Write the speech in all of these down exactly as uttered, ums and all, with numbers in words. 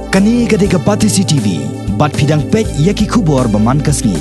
Kane ka dei ka Batesi T V, bad phi dang peit ïa ki khubor ba man ka sngi.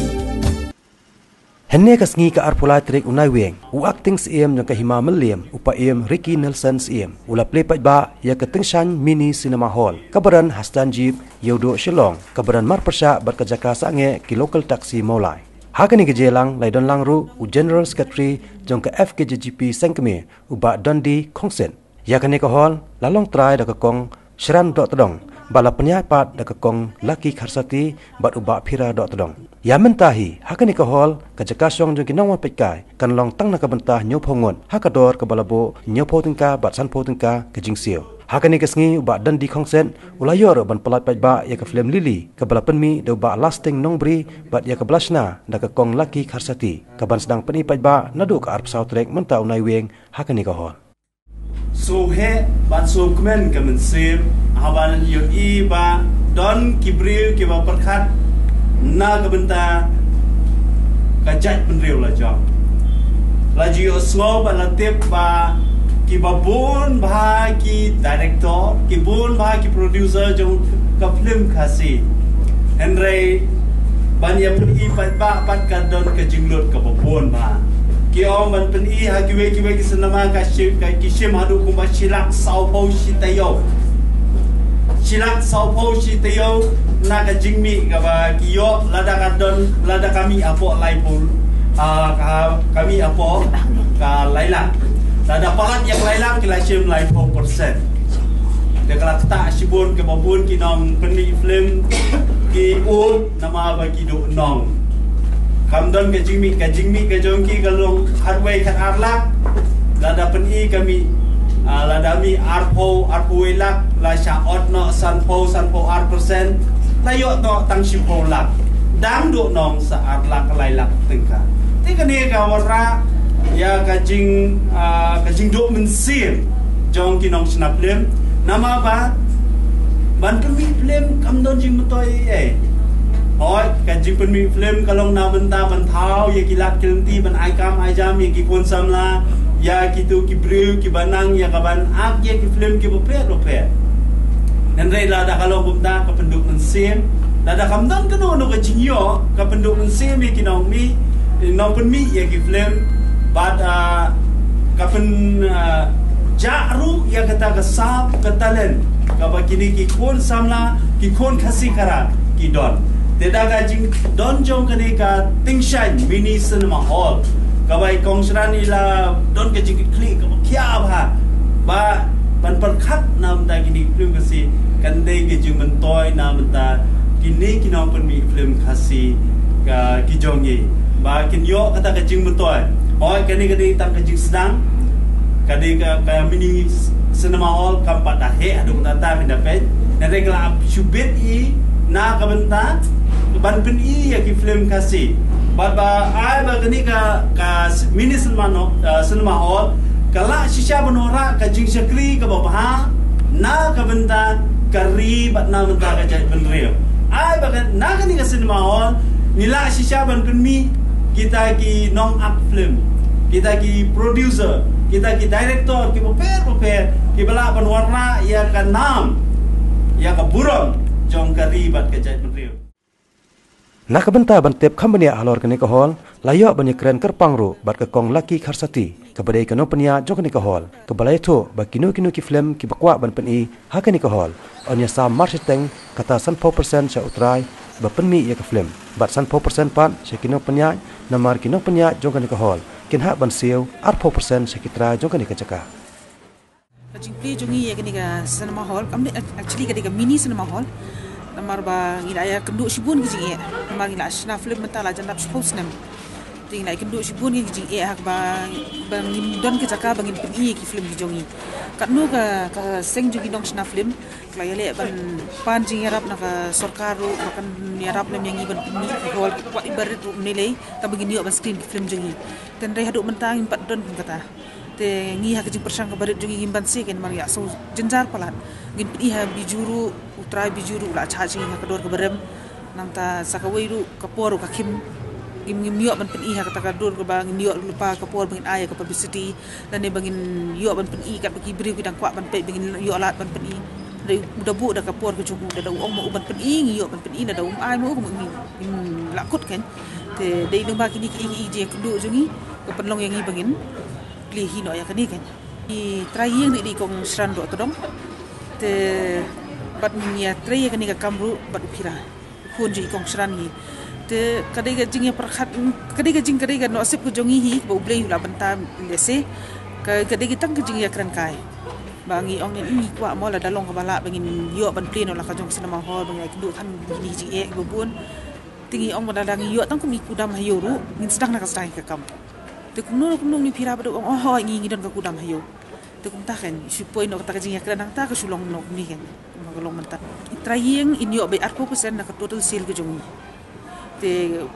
Hynne ka sngi ka arphew lai tarik u Naiwieng, u Acting Syiem jong ka Hima Mylliem, u Paiem Ricky Nelson Syiem, u la plie paidbah ïa ka Tyngshaiñ Mini Cinema Hall, kaba don ha Stanjeep, Ïewduh, Shillong, kaba don marpyrshah bad ka jaka sangeh ki local taxi Mawlai. Ha kane ka jingïalang la ïadon lang ruh u General Secretary jong ka F K J G P Sengkmie, u Bah Dundee Khongsit. Ïa kane ka hall la long trai da ka Kong Shran Dohtdong, bad la pynïaid pat da ka Kong Lucky Kharsati bad u Bah Phira Dohtdong. Ïa mynta hi, ha kane ka hall, ka jaka shong jong ki nongwan peitkai kan long tang na ka bynta hynñiewphew ngut, ha ka dor kaba la buh hynñiewphew tyngka bad sanphew tyngka ka jingsiew. Ha kane ka sngi u Bah Dundee Khongsit u la ïoh ruh ban pyllait paidbah ïa ka film Lily, kaba la pynmih da u Bah Lasting Nongbri, bad ïa kaba la shna da ka Kong Lucky Kharsati, kaban sdang pyni paidbah naduh ka arphew saw tarik mynta u Naiwieng ha kane ka hall. Sngewheh bad sngewkmen ka mynsiem haba ïohi ba don ki briew kiba pyrkhat na ka bynta ka jaitbynriew la jong. La ju ïohsngew bad la tip ba kiba bun bha ki director, ki bun bha ki producer jong ka film Khasi. Hynrei ban ïa pyni paidbah pat ka don ka jinglut kaba bun bha. Ki ong ban pyni ha kiwei kiwei ki cinema ka shi-, ka ki shim haduh kumba shi lak sawphew shi taïew. Shi lak sawphew shi taïew na ka jingmih kaba ki ïoh lada ka don, lada ka mih hapoh laiphew, ah, ka, ka mih hapoh ka lai lak. Lada palat ïa ka lai lak ki la shim laiphew percent. Te ka la ktah shibun kaba bun ki nongpynmih film ki um namar ba ki duhnong. Kam don ka jingmih, ka jingmih ka jong ki ka long khatwei khatar lak. Lada pyni ka mih, ah, lada mih arphew, arphew wei lak, la shah ot noh sanphew, sanphew ar percent. La ïoh noh tang shiphew lak. Dang duhnong sa ar lak, lai lak tyngka. Te kane ka wanrah ïa ka jing, ah, ka jingduh mynsiem jong ki nongshna film. Namar ba ban pynmih film kam don jingmyntoi ei ei. Hooid, ka jingpynmih film ka long na bynta ban thaw ïa ki lad ki lynti, ban ai kam ai jam ïa ki khun samla, ïa kitu ki briew kiba nang ïa kaban ak ïa ki film kiba pher ba pher. Hynrei lada ka long kumta ka pynduh mynsiem, lada kam don kano kano ka jingïoh, ka pynduh mynsiem ïa ki nongmih, nongpynmih ïa ki film, bad, ah, ka pyn, ah, jah ruh ïa kata ka sap ka talent kaba kine ki khun samla, ki khun Khasi Khara ki don. Te da ka jingdon jong kane ka Tyngshaiñ Mini Cinema Hall, kaba i Kong Shran i la don ka jingkitkhlieh kaba khia bha ba ban pyrkhat na bynta kine ki film Khasi kan dei ka jingmyntoi na bynta kine ki nongpynmih film Khasi ka ki jong ngi, ba kin ïoh kata ka jingmyntoi. Hooid, kane ka dei tang ka jingsdang, ka dei ka, ka mini s-, cinema hall, kam pat da heh haduh katta phin da peit. Hynrei ka la ap shibit i na ka bynta ban pyni ïa ki film Khasi. Bad ba ai ba kane ka, ka s-, mini cinema no, uh, cinema hall ka la shisha ban wanrah ka jingshakri kaba bha na ka bynta ka ri bad na bynta ka jaitbynriew. Ai ba ka, na kane ka cinema hall ngi la shisha ban pynmih kita ki nong-ak film, kita ki producer, kita ki director kiba pher ba pher, kiba lah ban wanrah ïa ka nam, ïa ka burom jong ka ri bad ka jaitbynriew. Na ka bynta ban tip kham bniah halor kane ka hall, la ïoh ban ïakren kyrpang ruh bad ka Kong Lucky Kharsati, kaba dei ka nongpynïaid jong kane ka hall, kaba la ïathuh ba kino kino ki film kiba kwah ban pyni ha kane ka hall, yn ïasam marshiteng kata sanphew percent sha u trai ba pynmih ïa ka film, bad sanphew percent pat sha ki nongpynïaid, namar ki nongpynïaid jong kane ka hall kin hap ban siew arphew percent sha ki trai jong kane ka jaka. Ka jingplie jong ngi ïa kane ka cinema hall, kam dei, actually ka dei ka mini cinema hall. Namar ba ngi la ïakynduh shibun ki jingeh. Namar ngi la shna film mynta la jan dap shiphew snem. Te ngi la ïakynduh shibun ki jingeh ha kaba, ba ngim don ka jaka ba ngin pyni ki film ki jong ngi. Katno ka, ka seng jong ki nongshna film ka la ïaleh ban pan jingïarap na ka sorkar ruh ba kan ïarap lem ïa ngi ban pyni ki hall, ki kwah iba rit ruh mynne lei, tang ba ngin ïoh ban screen ki film jong ngi. Te hynrei haduh mynta ngim pat don kum kata. Te ngi ha ka jingpyrshang kaba rit jong ngi ngim banse kein, namar ïa shu jynjar palat. Ngin pyni ha Bijou ruh, u trai Bijou ruh u la shah jingim ha ka dor kaba rem. Nangta sa kawei ruh ka por ruh ka khim. Ngim, ngim ïoh ban pyni ha kata ka dor kaba ngin ïoh lypa ka por ba ngin ai ka publicity, lane ba ngin ïoh ban pyni katba ki briew ki dang kwah ban peit ba ngin ïoh lad ban pyni. Da u da buh da ka por ka jong u, da da u ong ma u ban pyni, ngi ïoh ban pyni, da da um ai ma u, ma u ngi, ngi la kut kan. Te dei nang ba kini ki, ki, ki jingkynduh jong ngi ka pynlong ïa ngi ba ngin plie hi noh ïa kane kan. Ngi trai ïeng dei dei kong Shran Dohtdong. Te bad ngi ïa trai ïa kane ka kam ruh bad u Phira, khun jong i kong Shran ngi. Te ka dei ka jingïapyrkhat, ka dei ka jing, ka dei ka nusip ka jong ngi hi, ba U Blei u la bynta lehse. Ka, ka dei ka tang ka jingïakren kai. Ba ngi ong ne ngi kwah mo lada long kaba lah ba ngin ïoh ban plie noh la ka jong cinema hall, ba ngin ïakynduh than kine ki jingeh kiba bun. Te ngi ong ba lada ngi ïoh tang kum i kudam ha ïew ruh, ngin sdang na ka sdang ka kam. Te kumno kumno ngi Phira ba da ong, oh, oh, ngi ngi don ka kudam ha ïew. Te kumta kan, shu poi noh kata ka jingïakren nangta, ka shu long noh kumne kan. Kumba ka long mynta. I trai ïeng in ïoh bai arphew percent na ka total sale ka jong ngi. Te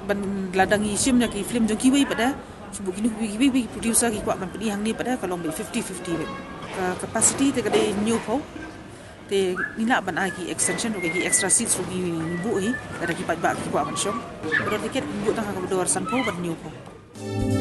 ban lada ngi shim na ki film jong kiwei pat da, shu buh kino kiwei, kiwei, kiwei producer ki kwah ban pyni hangne pat da, ka long bai fifty fifty beit. Ka capacity te ka dei hynñiewphew. Te ngi lah ban ai ki extension ruh, ki extra seats ruh ngi buh hi, lada ki paidbah ki kwah ban shong. Ka dor tiket ngi buh tang ha kaba dor sanphew bad hynñiewphew.